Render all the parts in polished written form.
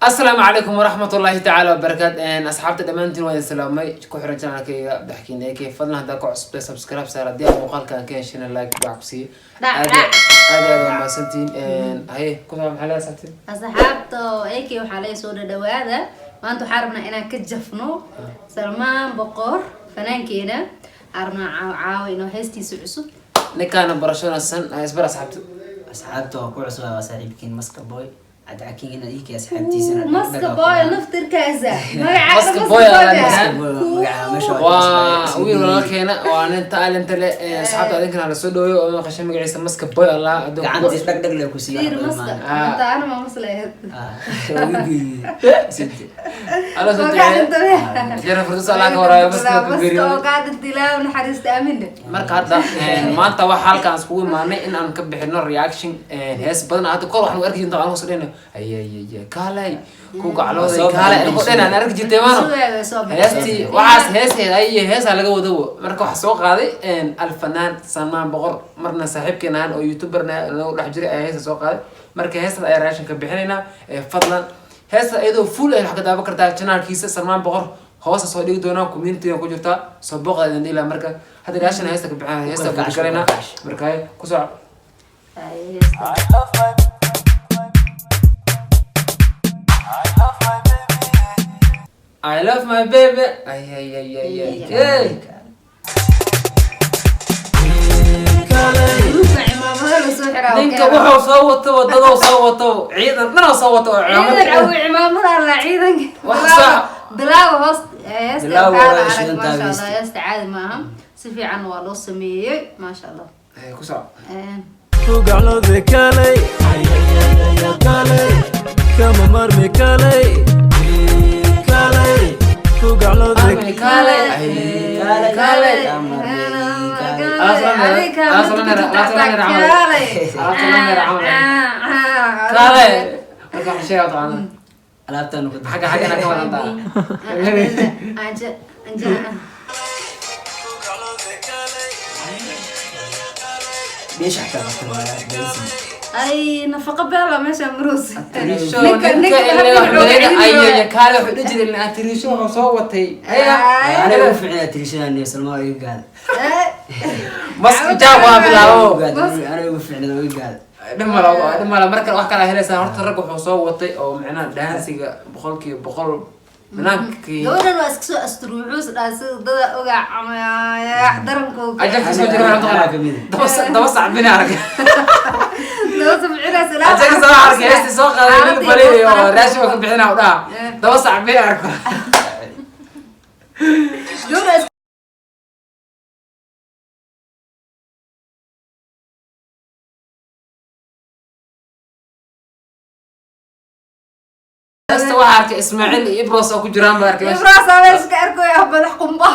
Asalaamu calaykum waraxmat ullaahi tacaala wabarakaat. Asxaabta dhammaantiin waa idin salaamay. Ku xiran channelkayga Daxkiin AK. Fadlan haddaa ku cusubtay, subscribe saar. Haddii aad muuqaalkan ka heshina, like dhac ku siiye. Dhac, aad dhac. Aad iyo aad waa mahadsantihiin. Haye, ku saa, maxaa leedahay, asxaabtiin? Asxaabta AK, waxaa laga soo dhadhawaada. Maanta waxaa rabnaa inaan ka jafno Salmaan Boqor, fanaankeena. Waxaa rabnaa caawa caawa inuu heestiisa cusub. Ninkaana barasho wanaagsan. Isbar asxaabta. Asxaabta waa ku cusub, waa saaxiibkiin Maska Boy Cabdicakiin iikii asxaabtiisana. Maska Boy naftirkaasa magaca. Maska Boy Maska Boy magaca meesha. Waa wiil walaalkeena, waa nin talent leh. Asxaabta adinkana la soo dhaweeyo oo maqashay magaciisa Maska Boy Allah adduunka. Gacantiis dhag dhag le ku siiya. Fiir maska mataana ma maslaheed. Alla soo duceeyo, jara furdus Allah ka waraayo maska ku maska geeriyo. Oo kaa dhintay, Ilaahu naxariista, aamin. Marka hadda maanta waxaa halkaan iskugu imaanay in aan ka bixino reaction hees badan. Hadda kor waxaan u arki jirta aan kusoo dhehna ayayaya kaalay ku gaclooday kaalay aan ku dhehna aan arki jirtay maano. Sugaaga soo baxay. Heestii waxaas heeseed ay heesaa laga wadawo. Marka waxaa soo qaaday alfanaan Salmaan Boqor, marna saaxiibkeena ahaan oo youtuberna nagu dhex jiray ayaa heesta soo qaaday. Marka heestaas ayaa reaction ka bixinaynaa. Fadlan heesta iyadoo full ay wax ka daawan kartaa channelkiisa Salmaan Boqor, hoosa soo dhigi doonaa, community ku jirtaa, soo booqda idin dhihi lahaa. Marka hadda reaction heesta ka bixinaya, heesta Ku ku galaynaa. Marka ku soco. Ay, heesta. I love my baby, ay ay ay ay ay ay. Duuga cimaamada la soo xiraa. Ninka wuxuu soo wato, wadadoo soo wato, ciidan dhanoo soo wato oo ciidan cimaamad. Awi cimaamada la ciidanka. Wax sax. Bilaawa hoos heesta. Bilaawa waxaa la waa arag shidan. Maasha Allah. Taageerista. Heesta caadi maaha, si fiican waa loo sameeyey, maasha Allah. Ay, ku soco. Kugaclode kalay, kama marmi kalay, kalay kugaclode. Armi kaalay, ay kaalay. Kaalay. Marka waxaan sheegaa taqaana. Alaabtaan ku xagga xaggana ka wadantaa. Anja anja. Dheesha xataa qabta waa dheesi. Ay, nafaqo beela meesha maroos. Tiriisho. Ninka ninka ninka ilaa habka wax wuxuu ay celinayo. kaale wuxuu dhihi jiray ilaa tiriisho wuxuu soo watay. Ay. Aniga ugu fiicnaa tirishadaan iyo Salmaan iga gaada. Maski jaab waa bilaabo. Aniga ugu fiicnaa iga gaada. Dhimala dhimala. Marka wax kala helaysaa horta rag wuxuu soo watay oo macnaha dhaansiga 100% banaanki. Gabadhan waa iska soo astruuxuus dhaa sida dada ogaa camayax darankooga. Ajarka soo jira waxaan Anaa taqaanaa kamid ah. daba sacbina arag. Daba sabcinaas. Ajarka soo arkay heestii soo qaaday nin bali oo raashin ka bixina u dhaha daba sacbina arko. Gabadha. Heesta waxaa arkay Ismaaciil iyo Ibros oo ku jiraan baa arkay meesha. Ibraas meesha ka arkoy ah madax qumba.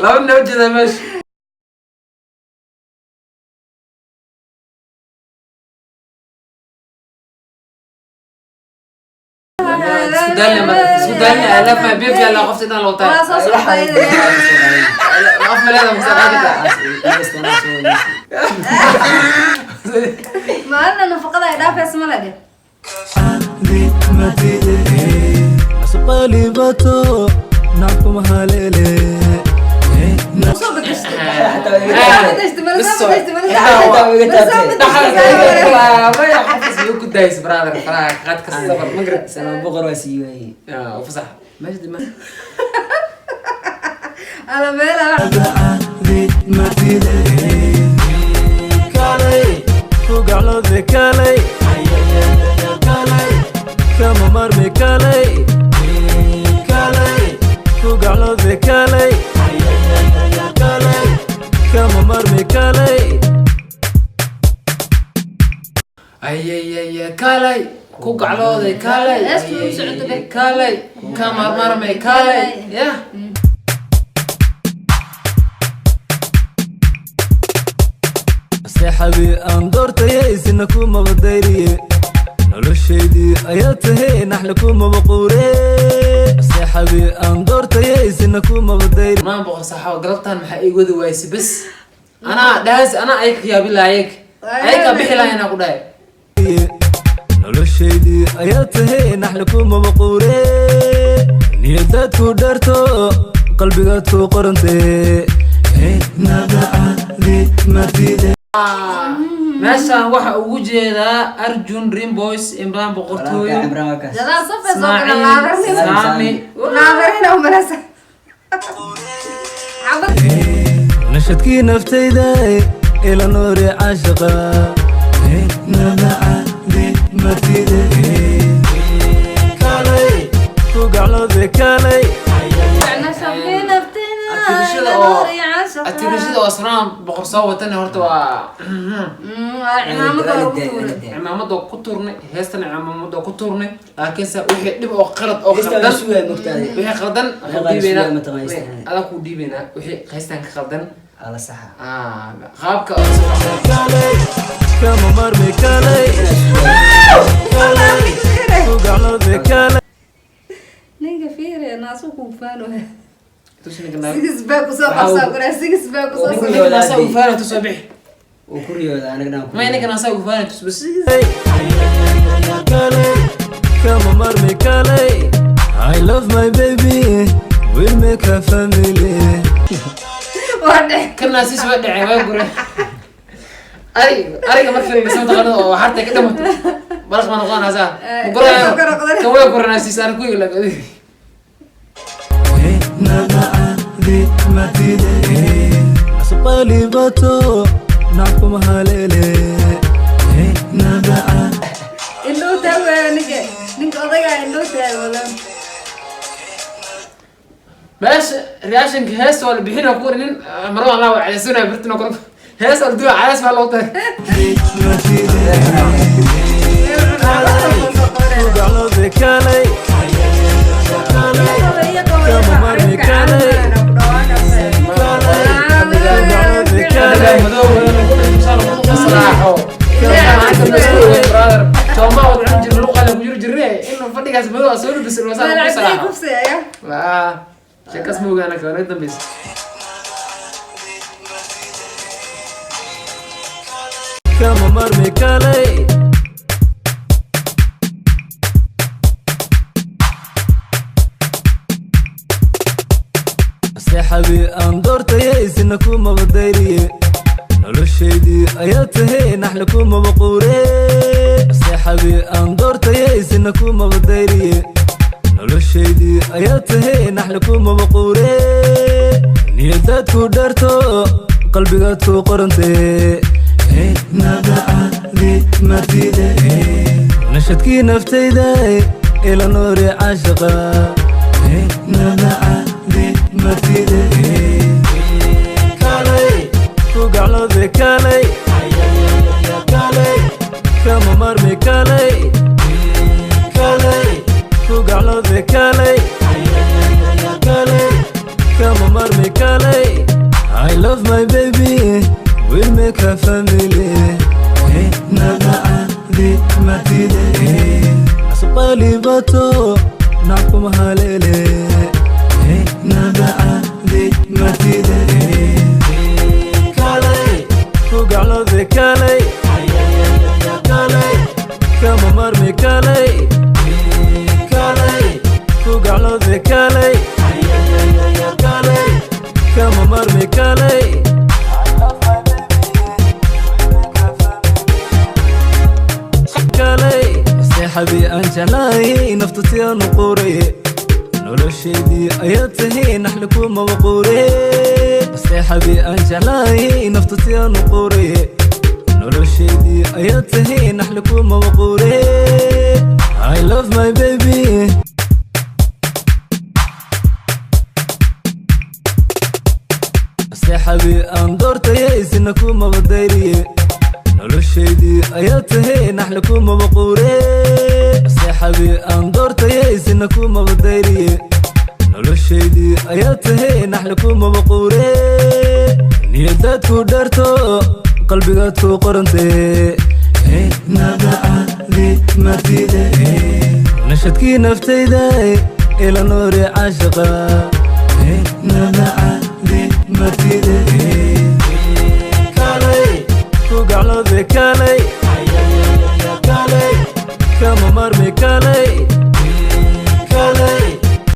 Laba nin ujeeda meesha. Isku daalna marka, isku daalna. I love my baby alla qofta intaan loo Waa tahay. soo socda iyada. Qof maleeda mase qaadita. Maalina nafaqada ay dhaafaysa ma la dheh. Asqalibato nackum halele. Soo bedeshtay. Soo bedeshtay, mala soo bedeshtay, mala soo bedeshtay, mala soo bedeshtay. Qofkas wuu ku daayis brother faraha qaad ka safar magrib. Salmaan Boqor waa sii waayey. Fasax meesha dima. Ala meela. Kalay kugaclode kalay, kama marmi kalay, kalay kugaclode kalay, kama marmi kalay. Ayayaya kaalay ku gaclooday kaalay. Heestu u socoto be. Kaalay ka marmarmay kaalay yah. Seexabii aan doortaye isna kumaba dayriye, noloshaydii ayaa tahe naxli kumaba quure. Seexabii aan doortaye isna kumaba dayri. Maan Boqor saxaabo galabtan maxaa ii wadi waayse? Bes anaa dhaas anaa ayaka yaabi lahaa, ayag ayaka bixi lahaa inaa ku dhahay. Noloshaydii ayaa tahay, naxli kumaba quure. Niyadaad ku dharto, qalbigaad ku qorantee. Nabacadi matide. Meeshaan waxa ugu jeedaa Arjun Dream Boys, Imraan Boqortooyo. Cimraan waa kaas. Gadaal safay soo gala. Ismaaciil. Laabarin. Saami. Laabarin oo malasa xabad. Nashadkii naftayda, ila nuuri caashaqa. Nabacadi matide. Kalay ku gacloobe, kalay. Atirishada oo Salmaan Boqor soo watana horta waa Cimaamada waa ugu tuuray. Cimaamada ku tuurnay, heestana cimaamada ku tuurnay, laakiinse wixii dhib oo qalad oo Heestan qaldan waa sugaya mogtahay. Wixii qaldan waxaan Meeqaa dhiibaynaa. sugaya mataqaan heestan? Adaa ku dhiibaynaa wixii heestan ka qaldan. Ala saxa. Ah, qaabka. Kalay kama marmi, kalay, kalay ku gacloobe, kalay. Ninka fiiri, naasu kuu faano. Tusi ninka naag. Six pack kusoo qabsaa kuraa, six pack kusoo Ninka Ninka naasaa ugu faana, tusoo bixi. Uu ku riyooda, anagana ku May, ninka naasaa ugu faana, tus bas. Kalay kama marmi, kalay. I love my baby, we'll make a family. Waa dhex. Kan naasiis waa dhaceen, waa gure. Ariga markii la dhisay taqaanada oo hartay ka dhamato, balaq ma noqonaysaa? Eh, ma guraayo? ka noqdan. Kan waa gure naasiis aan ku ila. Nabacadi matide. Asqalibato nackum halele. Nabaca. Indhuu taagaya ninka, ninka odagaa indhuu taag wadan. Meesha reactionka heesta waa la bixina ku nin marwaan Allah waa cadaysanaya birtina kor heesta la duwa, cadays baa loo tagay. Matide. Ku gacloobe, kalay, kama marmi, kalay, kalay, kalay. Madow ku salaaxo brother, tooma wad cun jirna, luqada ku jiri jirne inuu fadhigaas madow soo labisan wasaan ku salaaxo. Kufsi aya. Waa sheekas ma ogaana ka naga dambeysa. Kama marmi, kalay. Seexabii aan doortayay, isna kumaba dayriye. Noloshaydii ayaa tahay, naxli kumaba quure. Seexabii aan doortayay, isna kumaba dayriye. Noloshaydii ayaa tahay, naxli kumaba quure. Niyadaad ku dharto, qalbigaad ku qorantee. Nabacadi matide. Nashadkii naftayda, ila nuuri caashaqa. Nabacadi matide. Kalay ku gacloobe, kalay, kalay kama marmi, kalay, kalay ku gacloobe, kalay, kalay kama marmi, kalay. I love my baby, we'll make a family. Nabacadi matide. Asqalibato nackum halele. Nabacadi matide. Kalay ku gacloobe, kalay, kalay kama marmi, kalay, kalay ku gacloobe, kalay, kalay kama marmi, kalay. Kalay seexabii aan jeclahay, nafta si aan u quuraye. Noloshaydii ayaa tahay, naxli kumaba quure. Seexabii aan jeclahay, nafta si aan u quuraye. Noloshaydii ayaa tahay, naxli kumaba quure. I love my baby. Seexabii aan doortayay, isna kumaba dayriye. Noloshaydii ayaa tahay, naxli kumaba quure. Seexabii aan doortayay, isna kumaba dayriye. Noloshaydii ayaa tahay, naxli kumaba quure. Niyadaad ku dharto, qalbigaad ku qorantee. Nabacadi matide. Nashadkii naftayda, ila nuuri caashaqa. Nabacadi matide. Kalay ku gacloobe, kalay, kalay. Maarmi kalay.